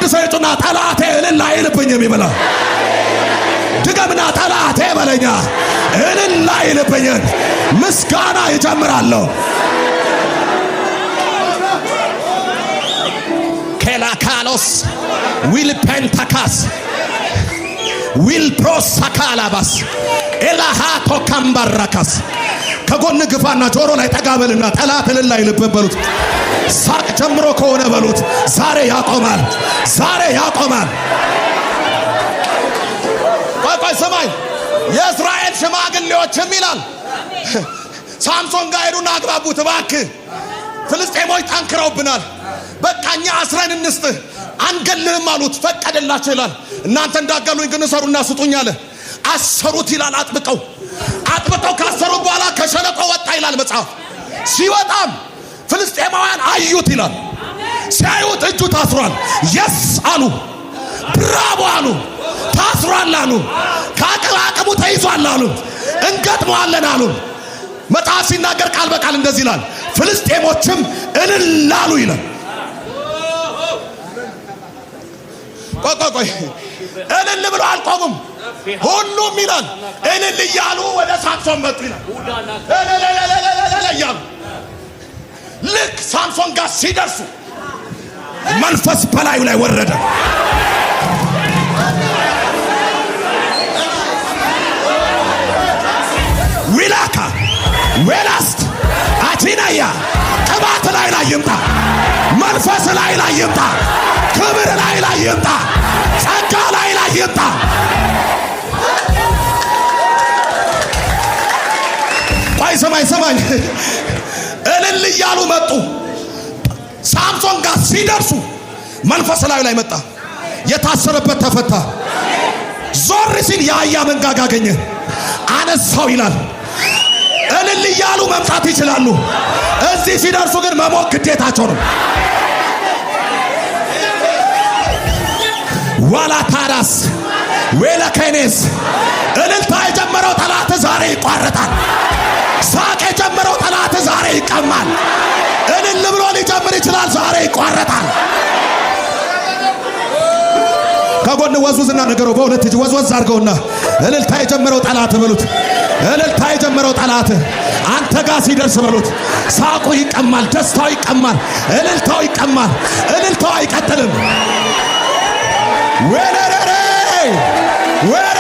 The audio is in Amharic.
አንድ ሰው ይጩና ጠላቴ እልል አይልብኝም ይበላ። ድገምና ጠላቴ በለኛ፣ እልል አይልብኝም። ምስጋና ይጀምራለሁ። ኬላካሎስ ዊል ፔንታካስ ዊል ፕሮሳካላባስ ኤላሃቶ ካምባራካስ። ከጎን ግፋና ጆሮ ላይ ጠጋበልና ጠላት እልል አይልብህ በሉት። ሳቅ ጀምሮ ከሆነ በሉት፣ ዛሬ ያቆማል፣ ዛሬ ያቆማል። ቆይ ቆይ ስማኝ፣ የእስራኤል ሽማግሌዎችም ይላል ሳምሶን ጋር ሄዱና አግባቡት። እባክህ ፍልስጤሞች ጠንክረውብናል፣ በቃ እኛ አስረን እንስጥህ አንገልህም አሉት። ፈቀደላቸው ይላል። እናንተ እንዳገሉኝ ግን እሰሩና ስጡኝ አለ። አሰሩት ይላል። አጥብቀው አጥብቀው ካሰሩት በኋላ ከሸለቆ ወጣ ይላል መጽሐፍ። ሲወጣም ፍልስጤማውያን አዩት ይላል። ሲያዩት እጁ ታስሯል። Yes አሉ፣ Bravo አሉ። ታስሯል አሉ። ከአቅም አቅሙ ተይዟል አሉ። እንገጥመዋለን አሉ። መጽሐፍ ሲናገር ቃል በቃል እንደዚህ ይላል። ፍልስጤሞችም እልል አሉ ይላል። ቆይ ቆይ ቆይ፣ እልል ብሎ አልቆሙም። ሁሉም ይላል እልል እያሉ ወደ ሳምሶን መጡ ይላል። እልል እያሉ ልክ ሳምሶን ጋር ሲደርሱ መንፈስ በላዩ ላይ ወረደ። ዊላካ ዌላስት አቲናያ ቅባት ላይ ላይ ይምጣ፣ መንፈስ ላይ ላይ ይምጣ፣ ክብር ላይ ላይ ይምጣ፣ ጸጋ ላይ ላይ ይምጣ። ቆይ ስማኝ ስማኝ፣ እልል እያሉ መጡ። ሳምሶን ጋር ሲደርሱ መንፈስ ላዩ ላይ መጣ። የታሰረበት ተፈታ። ዞር ሲል የአህያ መንጋጋ አገኘ፣ አነሳው ይላል። እልል እያሉ መምጣት ይችላሉ። እዚህ ሲደርሱ ግን መሞት ግዴታቸው ነው። ዋላ ታራስ ዌለከኔስ እልልታ የጀመረው ጠላት ዛሬ ይቋረጣል። ሳቅ የጀመረው ጠላት ዛሬ ይቀማል። እልል ብሎ ሊጀምር ይችላል፣ ዛሬ ይቋረጣል። ከጎን ወዝውዝና ነገረው፣ በሁለት እጅ ወዝወዝ አድርገውና እልልታ የጀመረው ጠላት በሉት። እልልታ የጀመረው ጠላት አንተ ጋር ሲደርስ በሉት። ሳቁ ይቀማል፣ ደስታው ይቀማል፣ እልልታው ይቀማል። እልልታው አይቀጥልም። ወለረሬ ወለረሬ